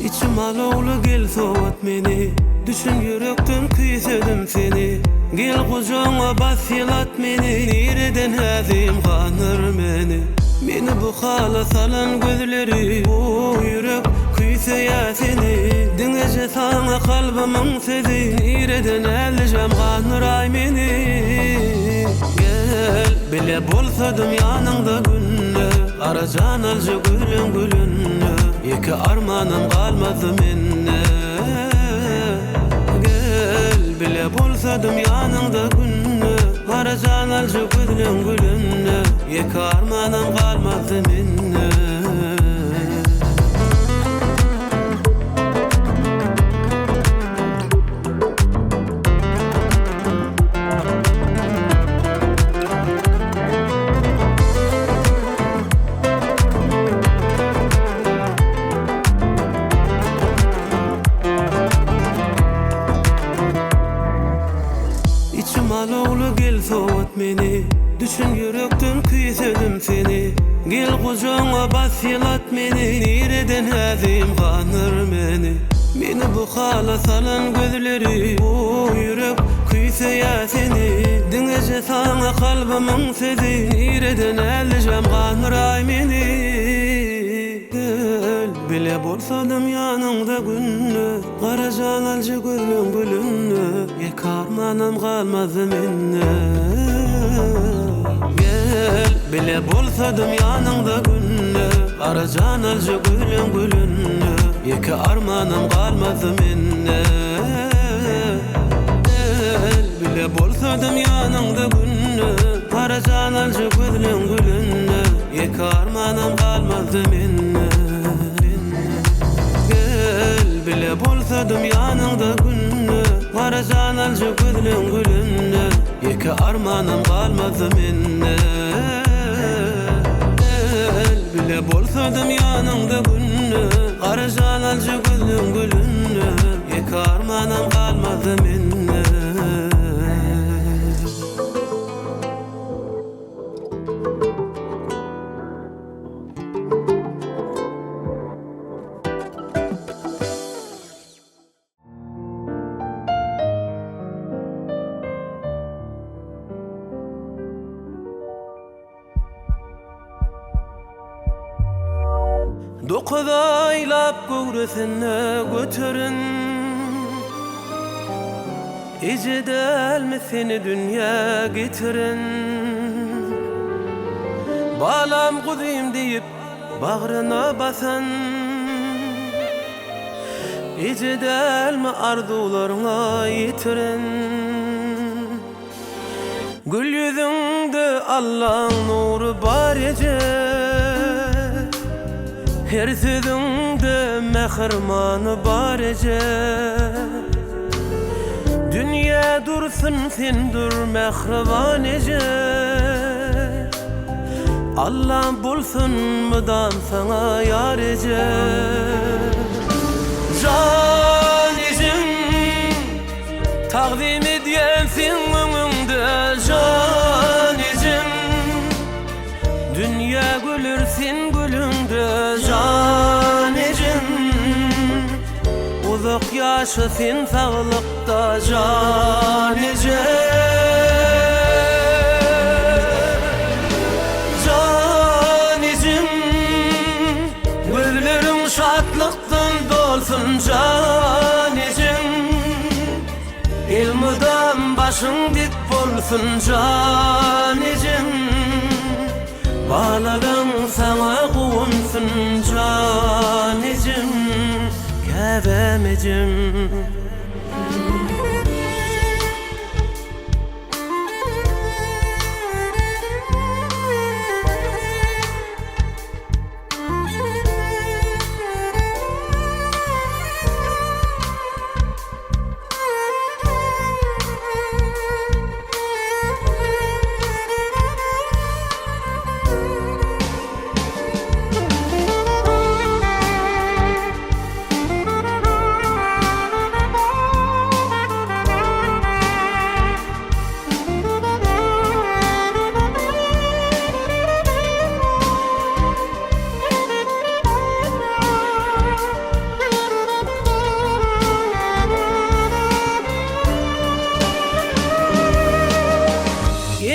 Içim alawly gel sowat meni Düşün ýürekden küýsedim seni Gel gujagyňa bas ýylat meni Nireden häzim ganyr meni Meni bu hala salan gözleri Bu ýürek küýseýä seni Diňeje saňa kalbymyň sözi Nireden ällijäm gandyraý meni. Gel, bile bolsadym ýanyňda günde, Gara jan alja gülüň gülünde, Ýeke armanam galmazdy mende. Gel, bile bolsadym ýanyňda günde, Gara jan alja gözleň gülünde, Ýeke armanam galmazdy mende. Içim alawly gel sowat meni Düşün ýürekden küýsedim seni Gel gujagyňa bas ýylat meni Nireden häzim ganyr meni Meni bu hala salan gözleri Bu ýürek küýseýä seni Diňeje saňa kalbymyň sözi Nireden ällijäm gandyraý meni Gel, bile bolsadym ýanyňda günde Gara jan alja gözleň gülünde Ýeke armanam galmazdy mende Gel, bile bolsadym ýanyňda günde Gara jan alja gözleň gülünde Ýeke armanam galmazdy mende Gel, bile bolsadym ýanyňda günde Gara jan alja gözleň gülünde Ýeke armanam galmazdy mende Gel, bile bolsadym ýanyňda günde Gara jan alja gözleň gülünde Ýeke armanam galmazdy mende Gel, bile bolsadym ýanyňda günde Gara jan alja gözleň gülünde Ýeke armanam galmazdy mende. Dokuz aýlap göwresinde göteren Eje dälmi seni dünýä getiren Balam guzym diýip bagryna basan Eje dälmi arzuwlaryňa ýetiren Gül ýüzüňde Allaň nury bar eje Her sözüňde mähir many bar eje Dünýä dursun sen dur mähriban eje Allam bolsun mydam saňa ýar eje Jan ejem Tagzym edýän seň öňüňde jan ejem Dünýä güler sen gülüňde jan ejem Uzak ýaşa sen saglykda jan ejem Jan ejem Gözleriň şatlykdan dolsun jan ejem Elmydam başyň dik bolsun jan ejem Balalaň saňa guwansyn jan ejem Käbäm ejem.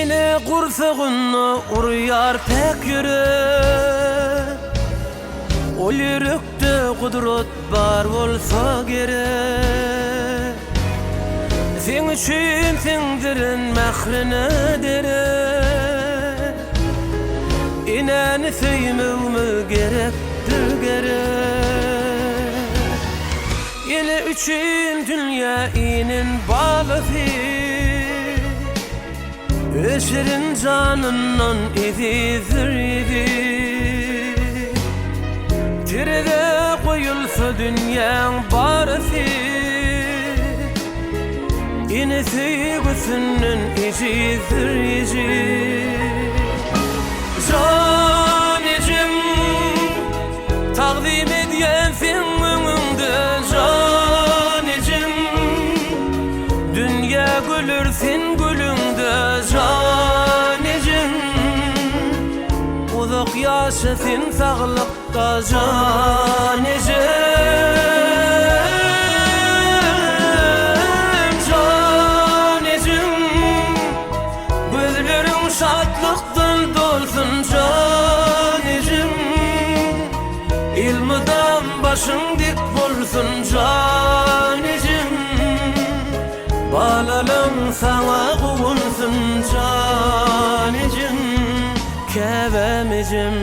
Ene gursagynda urýar päk ýürek. Ol ýürekde gudrat bar bolsa gerek. Seň üçin siňdiren mährine derek. Enäni söýmegimiz gerekdir gerek. Ene üçin dünýä inen balasy. Öz şirin janyndan ezizdir eziz. Terezä goýulsa dünýäň barysy. Ene söýgüsinden ejizdir ejiz. Jan ejem, tagzym edýän seň öňüňde jan ejem. Dünýä güler sen gülüňde jan ejem. Uzak ýaşa sen saglykda jan ejem. Jan ejem. Gözleriň şatlykdan dolsun jan ejem. Elmydam başyň dik bolsun jan ejem. Balalaň saňa guwansyn jan ejem, käbäm ejem.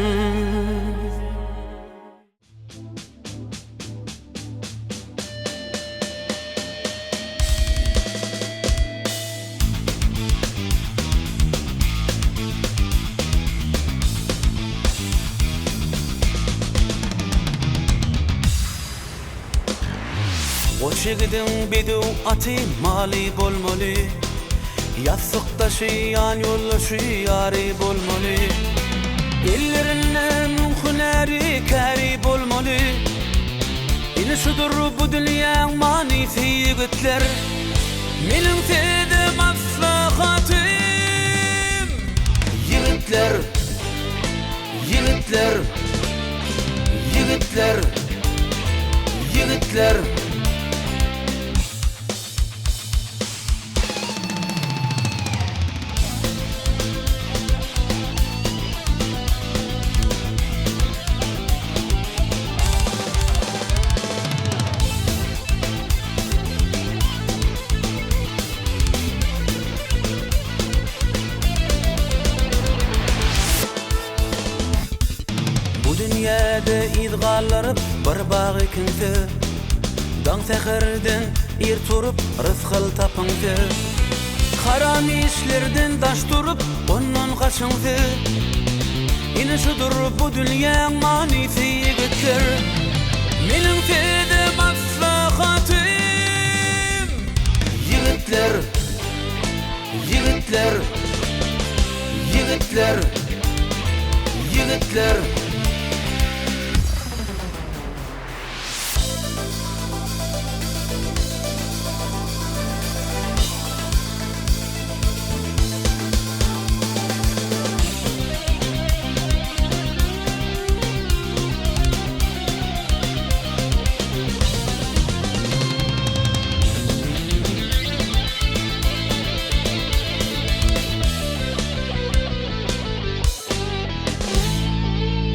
Goç ýigidiň bedew aty, maly bolmaly. Ýassykdaşy, ýanýoldaşy, ýary bolmaly. Ellerinde müň hünäri, käri bolmaly. Ine şudur bu dünýäň manysy ýigitler. Meniň size maslahatym. Ýigitler! Ýigitler! Ýigitler! Ýigitler! Bu dünýäde yz galdyryp bir bag ekiňse, Daň säherden ir turup rysgal tapyňse, Haram işlerden daş durup ondan gaçyňse, Ine şudur bu dünýäň manysy ýigitler. Meniň size maslahatym. Ýigitler! Ýigitler! Ýigitler! Ýigitler!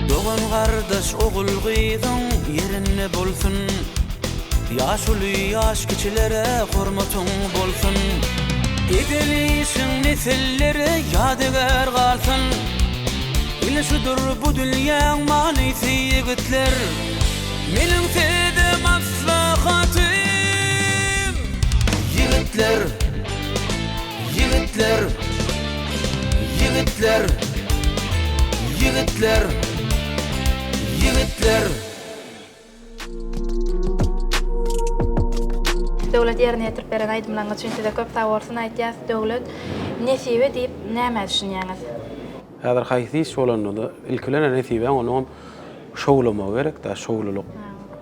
Dogan-gardaş, ogul-gyzyň ýerinde bolsun. Ýaşuly ýaş kiçilere hormatyň bolsun. Eden işiň nesillere ýadygär galsyn. Ine şudur bu dünýäň manysy ýigitler. Meniň size maslahatym. Ýigitler! Ýigitler! Ýigitler! Ýigitler! Ýigitler! Döwlet ýerine ýetirip beren aýdymlaryňyz üçin size köp sag bolsun aýtýas Döwlet nesibe diýip nämä düşünýäňiz? Häzir haýsy iş bolanda-da ilki bilen-ä nesibäň onuňam şowlamagy gerek-dä, şowlulyk.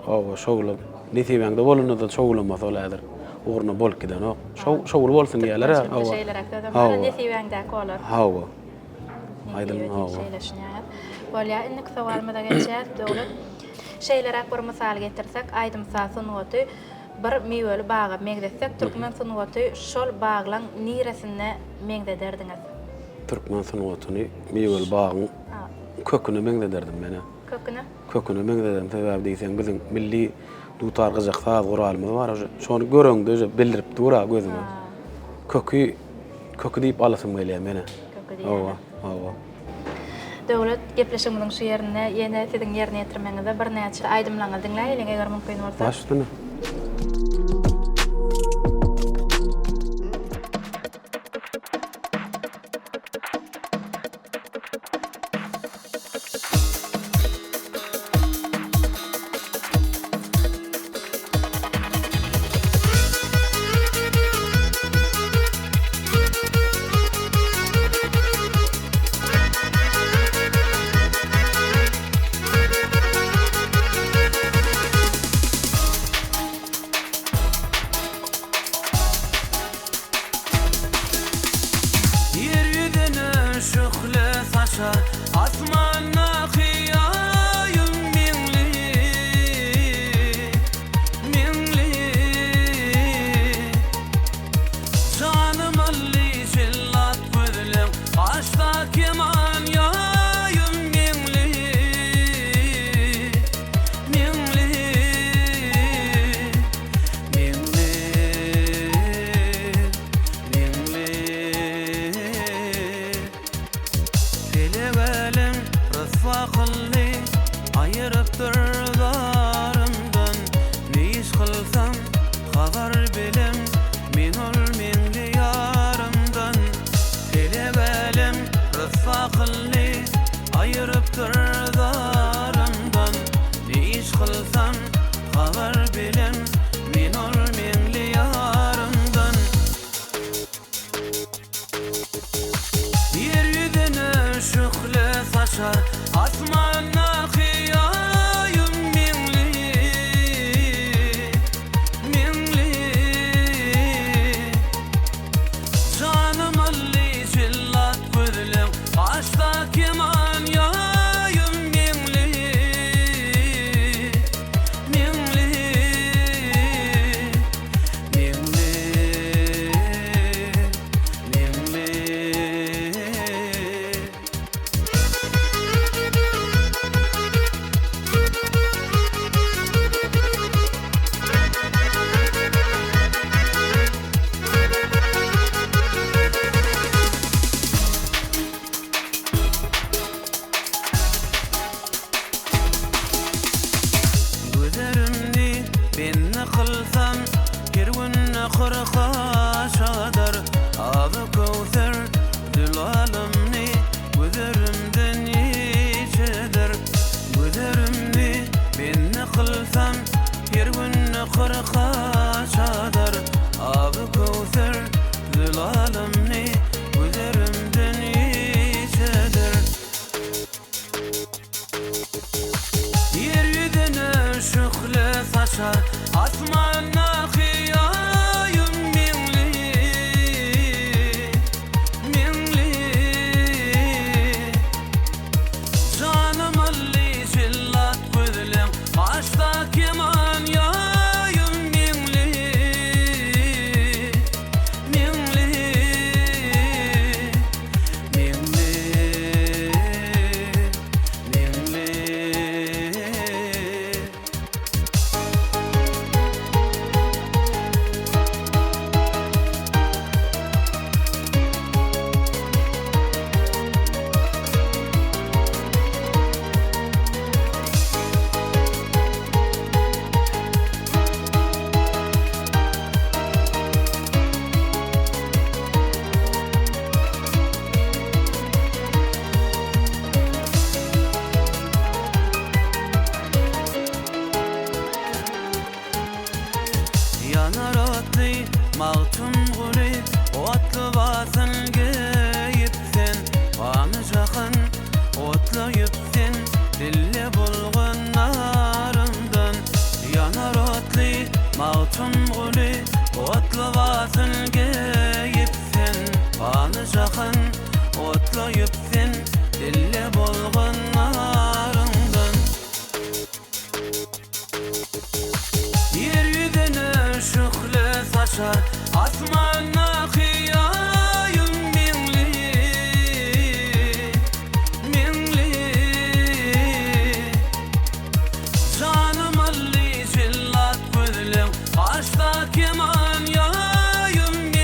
Hawa, şowly. Nesibäňde bolanda-da şowlamasa ol häzir ugruna bolup gidenok. Şow, şowly bolsun diýýärler-ä. Türkmençilikde şeýleräk sözem bar, nesibäňdäki bolar. Hawa. Aýdym, hawa. Şeýle düşünýäňiz. Bolýar, indiki sowalymyza geçýäs. Döwlet, şeýleräk bir mysal getirsek, aýdym-saz sungaty bir miweli baga meňzetsek, türkmen sungaty şol baglaň niresinde meňzederdiňiz? Türkmen sungatyny miweli bagyň köküne meňzederdim men-ä. Köküne? Köküne meňzederdim, sebäbi diýseň biziň milli dutar gyjak saz guralymyz bar, şony göreňde uje bildirip dur-a gözüňe. Köki, köki diýip alasym gelýär men-ä. Köki diýýäňiz. Hawa, hawa. Döwlet, gepleşigimiziň şu ýerinde ýene siziň ýerine ýetirmegiňizde birnäçe aýdymlaryňyzy diňläýeliň, eger mümkin bolsa. Baş üstüne. Ýer ýüzüne şöhle saçar Asmandaky Aýym meňli, meňli. Janym aldy jellat gözleň, Gaşda keman ýaýym meňli, meňli. Meňli, meňli. Pelek älem ryswa kyldy, Aýyrypdyr zarymdan. Ne iş kylsam, habar bilem, Men ol meňli ýarymdan. Pelek älem ryswa kyldy, Aýyrypdyr zarymdan. Ne iş kylsam, habar bilem, Men ol meňli ýarymdan. Ýer ýüzüne şöhle saçar Asmandaky Aýym meňli, meňli. Janym aldy jellat gözleň, Gaşda keman ýaýym meňli, meňli. Meňli, meňli. Güzerimni bende kylsam, Her günde kyrka çadar. Aby-köwser zülalymny Güzerimden içedir. Güzerimni bende kylsam, Her günde kyrka çadar. Aby-köwser zülalymny Güzerimden içedir. Ýer ýüzüne şöhle saçar Asmandaky Aýym meňli, meňli. Janym aldy jellat gözleň, Gaşda keman ýaýym meňli, meňli. Meňli, meňli. Ýanar otly Magtymguly, Ot lybasyn geýip sen, Pany jahan otlaýyp sen, Dille bolgan narymdan. Ýanar otly Magtymguly, Ot lybasyn geýip sen, Pany jahan otlaýyp sen, Dille bolgan naryňdan. Ýer ýüzüne şöhle saçar, Asmandaky Aýym meňli, meňli. Janym aldy jellat gözleň, Gaşda keman ýaýym meňli.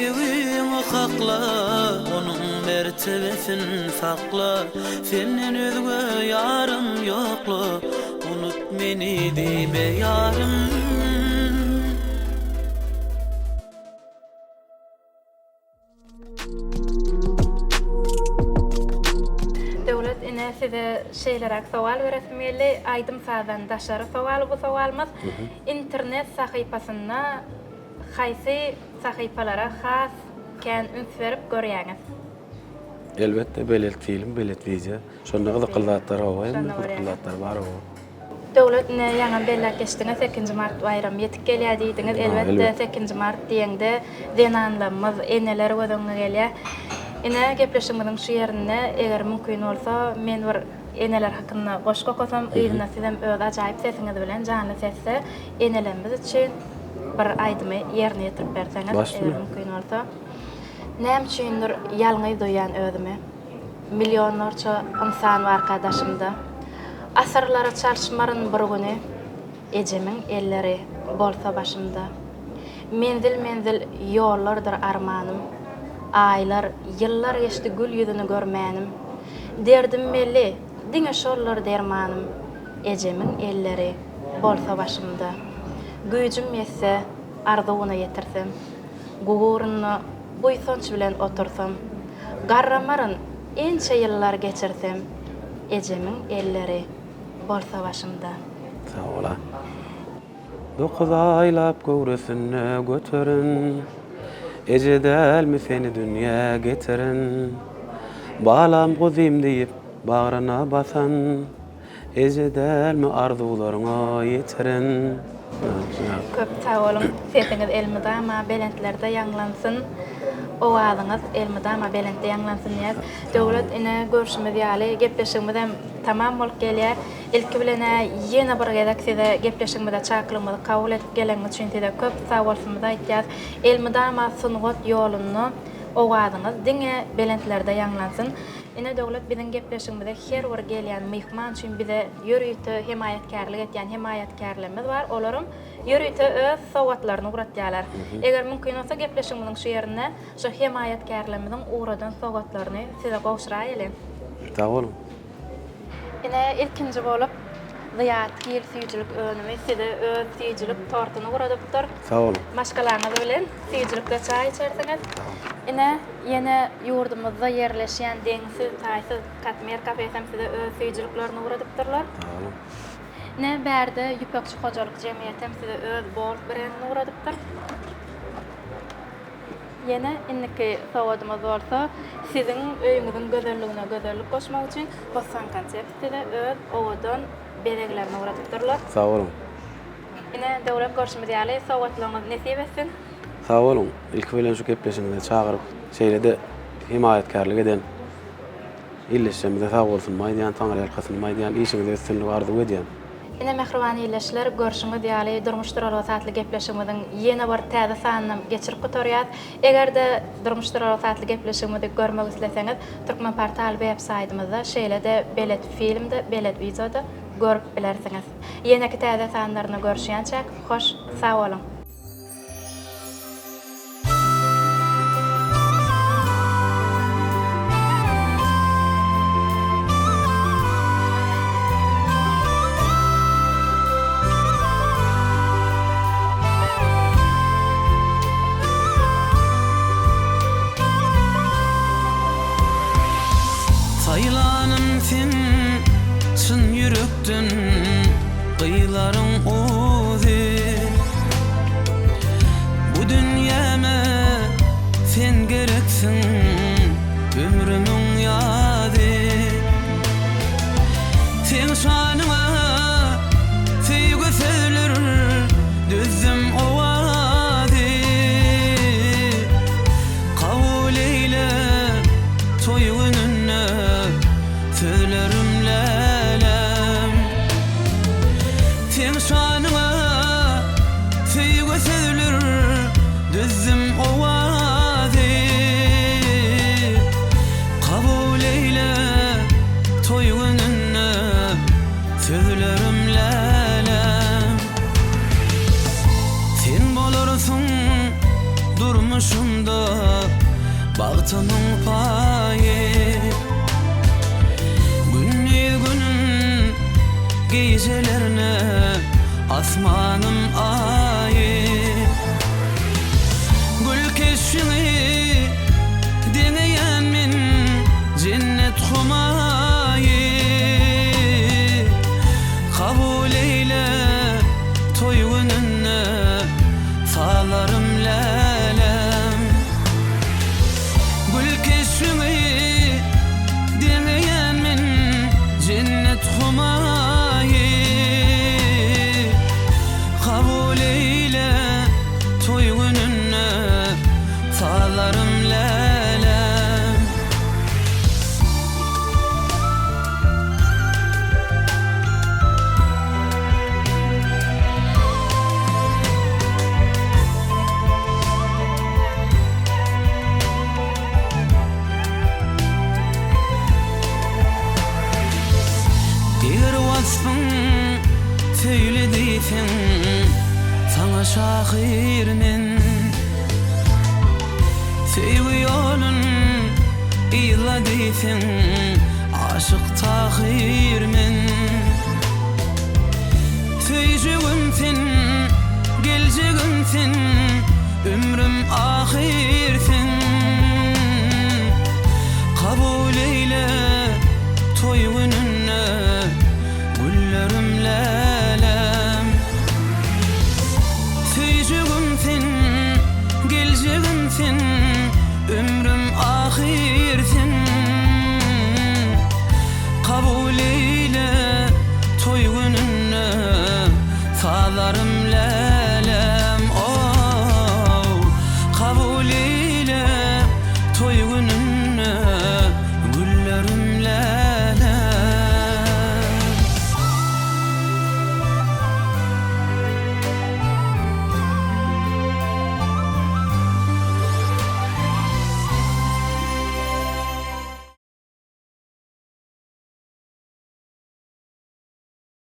Söýgiňi hakla, onuň mertebesin sakla, Senden özge ýarym ýokla, unut meni diýme ýarym. Döwlet ine size şeýleräk sowal beresim geldi. Aýdym-sazdan daşary sowal bu sowalymyz. Internet sahypasynda haýsy sahypalara has kän üns berip görýäňiz? Elbetde Belet film, Belet wideo. Şonda gyzykly zatlar hawa, hemme gyzykly zatlar bar hawa. Döwlet ine ýaňam belläp geçdiňiz sekinji mart baýramy ýetip gelýär diýdiňiz elbetde sekinji mart diýeňde zenanlarymyz eneler göz öňüňe gelýär. Ine gepleşigimiziň şu ýerinde eger mümkin bolsa men bir eneler hakynda goşgy okasam yzyna sizem öz ajaýyp sesiňiz bilen janly sesde enelerimiz üçin bir aýdymy ýerine ýetirip berseňiz eger mümkin bolsa. Näme üçindir ýalňyz duýýan özümi. Millionlarça ynsan barka daşymda. Asyrlara çalyşmaryn bir güni, Ejemiň elleri bolsa başymda. Menzil-menzil ýollardyr armanym. Aýlar, ýyllar geçdi gül ýüzüni görmänim. Derdim belli, diňe şoldur dermanym, Ejemiň elleri bolsa başymda. Güýjüm ýetse, arzuwyna ýetirsem. Guburynda buýsanç bilen otursam, Garramaryn ençe ýyllar geçirsem, Ejemiň elleri bolsa başymda. Sag bola. Dokuz aýlap göwresinde göteren, Eje dälmi seni dünýä getiren? Balam guzym diýip bagryna basan, Eje dälmi arzuwlaryňa ýetiren. Köp sag boluň sesiňiz elmydama belentlerde ýaňlansyn owazyňyz elmydama belentde ýaňlansyn diýýäs. Döwlet ine görşümiz ýaly gepleşigimizem tamam bolup gelýär. Ilki bilenä ýene bir gezek size gepleşigimize çakylygymyzy kabul edip geleniňiz üçin size köp sag bolsunymyzy aýtýas. Elmydama sungat ýolunda owazyňyz diňe belentlerde ýaňlansyn. Ine Döwlet biziň gepleşigimize her bir gelýän myhman üçin bize ýörite hemaýatkärlik etýän hemaýatkärlerimiz bar, olaram ýörite öz sowgatlaryny ugratýarlar. Eger mümkin bolsa gepleşigimiziň şu ýerinde şu hemaýatkärlerimiziň ugradan sowgatlaryny size gowşuraýaly. Sag boluň. Ine ilkinji bolup Zyýat hil süýjülik önümi size öz süýjülik tortuny ugradypdyr. Sag boluň. Maşgalaňyz bilen süýjülikde çaý içersiňiz. Ine Ýene ýurdumyzda ýerleşýän deňsiz-taýsyz Katmer kafesem size öz süýjüliklerini ugradypdyrlar. Sag boluň. Ine, bärde Ýüpekçi hojalyk jemgyýetem size öz Bold brendini ugradypdyr. Ýene indiki sowgadymyz bolsa, siziň öýüňiziň gözelligine gözellik goşmak üçin Bossan Concept size öz owadan bezeglerini ugradypdyrlar. Sag boluň. Ine, Döwlet görşümiz ýaly, sowgatlaryňyz nesip etsin. Sag boluň. Ilki bilen şu gepleşigimize çagyryp, şeýle-de hemaýatkärlik eden ildeşlerimize sag bolsunymy aýdýan, taňryýalkasynymy aýdýan, işiňizde üstünlik arzuw edýän. Ine, mähriban ildeşler, görşüňiz ýaly, Durmuş duralgasy atly gepleşigimiziň ýene bir täze sanynam geçirip gutarýas. Eger-de Durmuş duralgasy atly gepleşigimizi görmek isleseňiz, Türkmenportal web saýtymyzda, şeýle-de Belet filmde, Belet wideoda görüp bilersiňiz. Ýeneki täze sanlarynda görüşýänçäk, hoş sag boluň! Saýlanym sen çyn ýürekden gyzlaryň ozi. Bagtymyň paýy. Gündiz günüm, gijelerne asmanym aýy. Gül keşbiňi deňeýän men jennet humaýy. Kabul eýle toý gününde salarym läläm. Gül keşbiňi deňeýän men jennet humaýy. Kabul eýle toý gününde salarym läläm. Eger waspyň söýle diýseň, saňa şahyr men. Söýgi ýolun yzla diýseň, aşyk Tahyr men. Söýjegim sen, geljegim sen, ömrüm ahyr.